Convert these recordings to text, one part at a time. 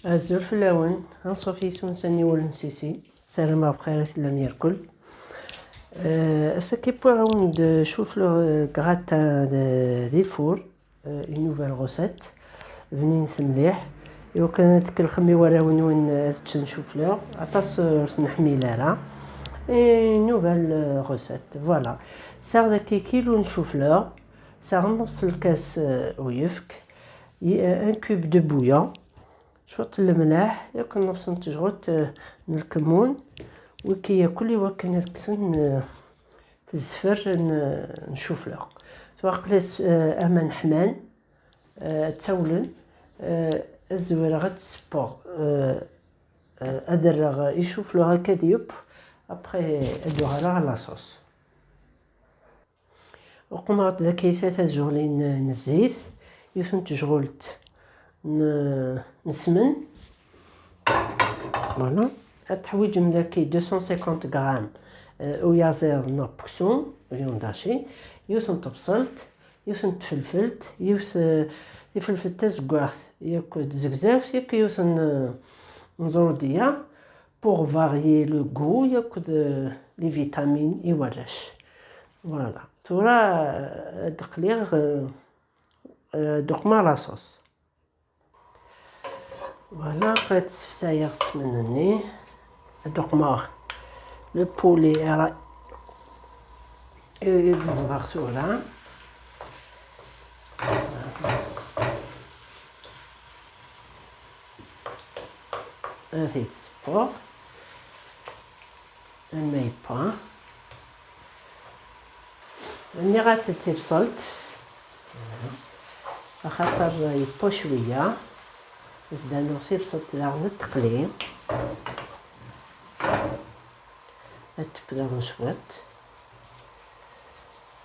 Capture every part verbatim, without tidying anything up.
Azul fell-awen, anṣuf yes-wen s aniwel n Sisi. Ssarameɣ bxir i tellam yerkul. Euh, ass-agi wwiɣ-awen-d chou-fleur, euh, gratin de, di lfur, euh, une nouvelle recette. Bninet mliḥ. Iwakken ad tkellxem i warraw-nwen ad ččen chou-fleur. Aṭas, euh, ur ten-ḥmil ara. Et une nouvelle, euh, recette. Voilà. Sɛiɣ dagi kilu n chou-fleur. Sɛiɣ nneṣ lkas, euh, uyefk. Y-, euh, un cube de bouillon. Cwiṭ n lemleḥ, yakk nneṣ n tejɣut, eh, n lkemmun, wiki yakk i wakken ad kksen, eh, tezfer n, n chou-fleur. Tura aql-as, eh, aman ḥman, eh, ttawlen, eh, ad zwireɣ ad ssewweɣ, eh, eh, ad rreɣ i chou-fleur akka d yupp, après ad uɣaleɣ à la sauce. Uqmeɣ-d dagi tlata tjejɣulin n zzit, yiwet n tejɣult n, n ssmen. Voilà. Ad teḥwiǧem dagi deux cent cinquante grammes, euh, uyaziḍ neɣ peksum, viande hachée, yiwet n tebṣelt, yiwet n tfelfelt, yiwet, euh, tifelfelt tazeggaɣt yakk d tzegzawt, yakk yiwet n, euh, n ẓrudiya, pour varier le goût yakk d, euh, les vitamines i warrac. Voilà. Tura, euh, ad qliɣ, euh, euh, ad uqmeɣ la sauce. Voilà, qrib ssefsayeɣ ssmen-nni. Ad uqmeɣ le poulet ara i d-ẓḍeɣ tura. Ad t-id-ssewweɣ. Ama yewwa. Nniɣ-as-d tibṣelt, axaṭer yewwa cwiya. Zdanuɣ tibṣelt daɣen ad teqli. Ad tebbi daɣen cwiṭ.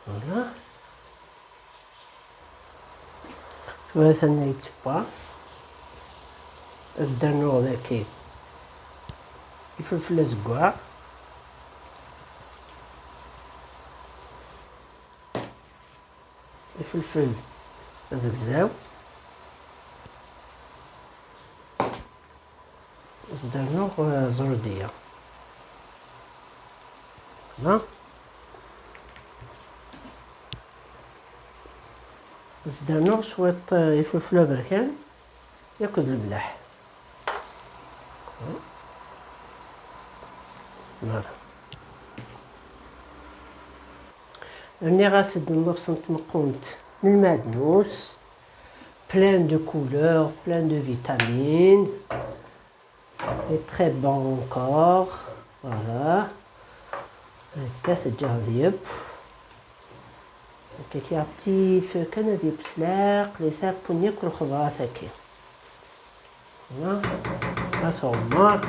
Voilà. Tura atan la yettewwa. Ad d-rnuɣ dagi ifelfel azeggaɣ, ifelfel azegzaw. Ad d-rnuɣ, eh, ẓrudiya. Ha? Ad d-rnuɣ cwiṭ, eh, ifelfel aberkan akked lemleḥ. Voilà. Rniɣ-as-d nnefṣ n tmeqqunt n lmeɛdnus. Plein de couleurs, plein de vitamines. Et très bon encore. Voilà. Akka teǧǧa-t yeb. Akka kif kan ad yeb s leɛqel, yesɛa akk lxeḍrat-agi. Voilà. Ma tuɣ.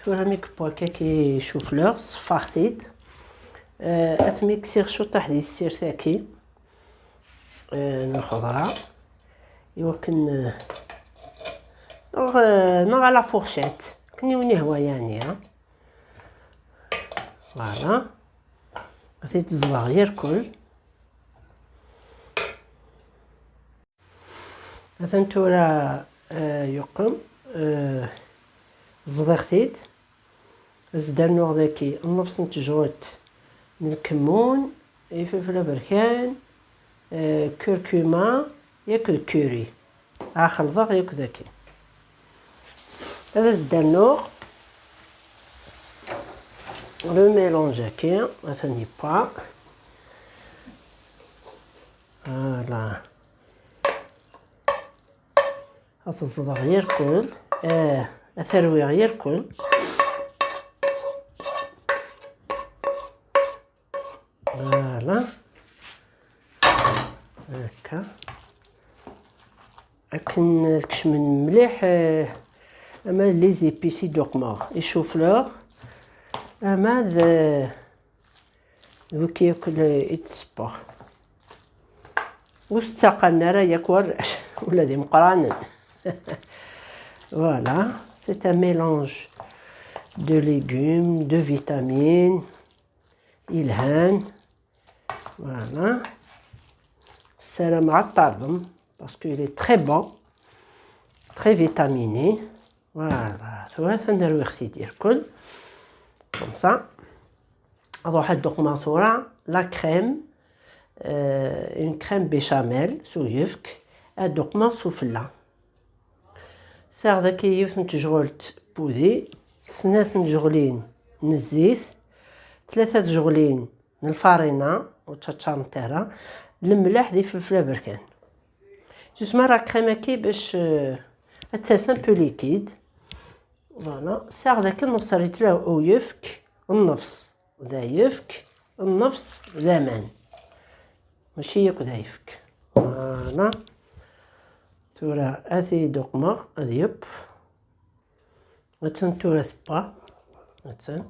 Tura mi yewwa akka ki chou-fleur, ṣeffaɣ-t-id. Eh, ad t-miksiɣ cwiṭ di tessirt-agi, eh, n lxeḍra, iwakken, eh, neɣ, eh, neɣ à la fourchette, akken i wen-ihwa yeɛni, ha? Voilà. Ad t-id-ẓḍeɣ yerkul. Atan tura, eh, yuqem, eh, ẓḍiɣ-t-id. Ad s-d-rnuɣ dagi nnefṣ n tejɣut n lkemmun, ifelfel aberkan, eh, curcuma, yakk d curry. Ad xelḍeɣ yakk dagi. Ad as-d-rnuɣ le mélange-agi, atan yewwa. Voilà. Ad t-ẓḍeɣ yerkul. Eh, ad t-rwiɣ yerkul. Voilà. Akka. Akken ad kecmen mliḥ, eh, ama d les épices i d-uqmeɣ, i chou-fleur, ama d, eh, d wiki yakk i d-ssewweɣ. Ur tettaqan ara yakk warrac, ula d imeqranen. Voilà, c'est un mélange de légumes, de vitamines, yelhan. Voilà. Ssarameɣ ad t-terḍem. parce qu'il est très bon, très vitaminé. Voilà, tura ad nerwiɣ-t-id irkul. Comme ça. Ad ruḥ ad duqmeɣ tura la crème, euh, une crème béchamel s uyefk, ad duqmeɣ sufella. Sɛiɣ daki yiwet n tejɣult n wudi, snat n tjeɣlin n zzit, tlata tjeɣlin n lfarina, ur ttaččarent ara, lemleḥ d ifelfel aberkan. Tusma la crème-agi bac, euh, ad tas un peu liquide. Voilà, sɛiɣ dakken nefṣel-itt la uyefk, nnefṣ d ayefk, nnefṣ d aman. Mačči yakk d ayefk. Voilà. Tura ad t-id-uqmeɣ ad yeww. Attan tura tewwa. Attan.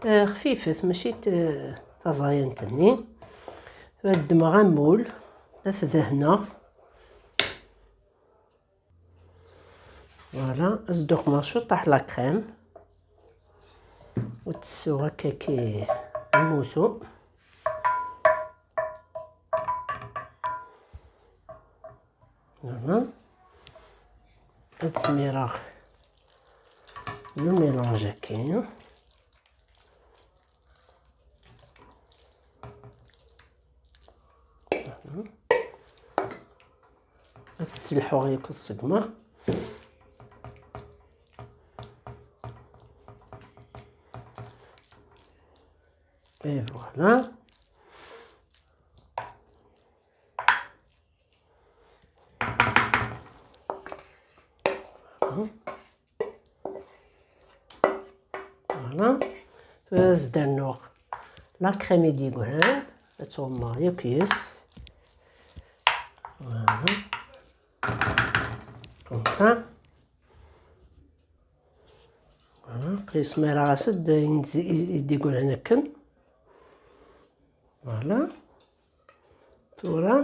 Eh, xfifet, mačči t-, taẓayant-nni. Tura ddmeɣ amul, ad t-dehneɣ. Voilà, ad s-d-uqmeɣ ciṭṭaḥ la crème. Ur ttessuɣ akka ki lmusu. Voilà. Ad smireɣ le mélange-agi. Ad sselḥuɣ yakk ad ṣeggmeɣ. Et voilà. Voilà. Tura ad s-d-rnuɣ la crème i d-yeggran. Ad tt-uɣmeɣ yakk yes. Voilà. Comme ça. Voilà. Qis ma ara as-d ayen i d-yeggran akken. Voilà. Tura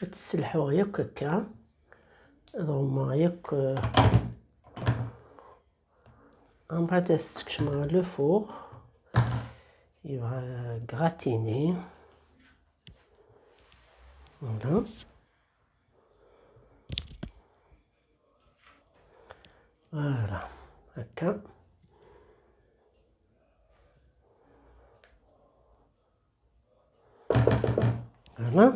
ad tt-sselḥuɣ yakk akka. Ad ɣummeɣ yakk, eh, mbeɛd ad t-skecmeɣ ɣer le four. Yebɣa gratiner. Voilà. Voilà. Akka. Voilà.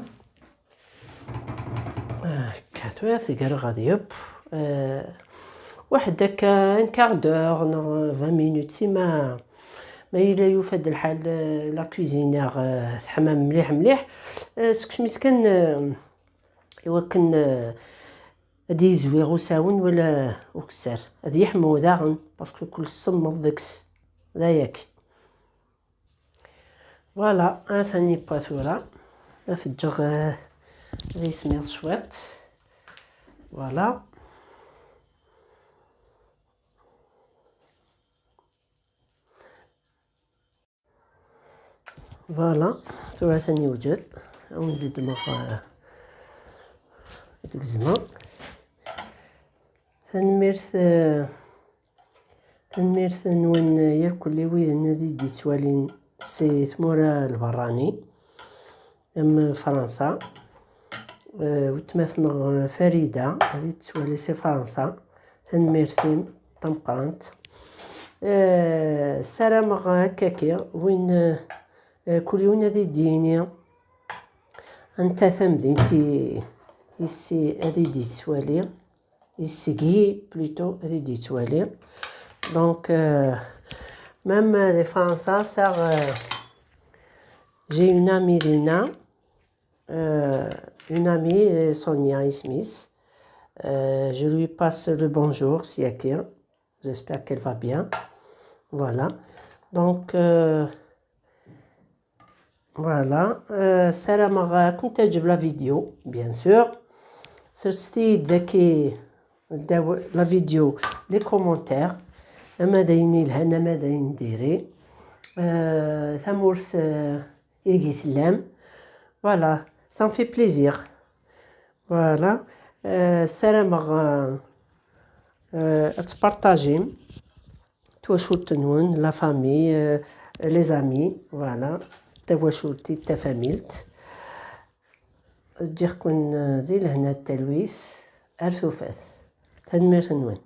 Akka, tura ad t-greɣ ad yeww. Eh, waḥed akka un quart d'heure neɣ vingt minutes, si ma, ma yella yufa-d lḥal, eh, la cuisine, eh, teḥma mliḥ mliḥ. Eh, sekcem-it kan, eh, i wakken, eh, ad yezwi usawen wala ukessar. Ad yeḥmu daɣen, parce que kul semmeḍ deg-s. D ayagi. Voilà, atan yewwa tura. Ad t-ǧǧeɣ, eh, ad yesmiḍ cwiṭ. Voilà. Voilà, tura atan yewjed. Ad wen-d-ddmeɣ, eh, ad t-gezmeɣ. Tanemmirt, eh, Tanemmirt-nwen, eh, irkelli widen ad yi-d-yettwalin si tmura n lberrani, am Fransa. Eh, weltma-tneɣ, eh, Farida, ad yi-d-tettwali si Fransa. Tanemmirt-im tameqqrant. Eh, ssarameɣ akkaki, win, eh, eh, kul yiwen ad yi-d-yini anta tamdint i, i si-, ad yi-d-yettwali. Seg-i, plutôt, ad yi-d-yettwali. Donc, euh, même, euh, di Fransa, sɛiɣ, euh, j'ai une amie dinna, euh, une amie, euh, Sonia isem-is. Euh, je lui passe le bonjour, si akka. J'espère qu'elle va bien. Voilà. Donc, euh, voilà. Euh, ssarameɣ ad ken-teɛǧeb la vidéo, bien sûr. Serset-iyi-d daki ddaw la vidéo, les commentaires. Ama d ayen yelhan, ama d ayen n diri. Euh, tamurt, euh, ideg i tellam. Voilà, ça me fait plaisir. Voilà. Euh, ssarameɣ, euh, euh, ad tpartajim twacult-nwen, la famille, euh, les amis, voilà, tawacult-, tafamilt. Ǧǧiɣ-ken di lehna d talwit. Ar tufat. Tanemmirt-nwen.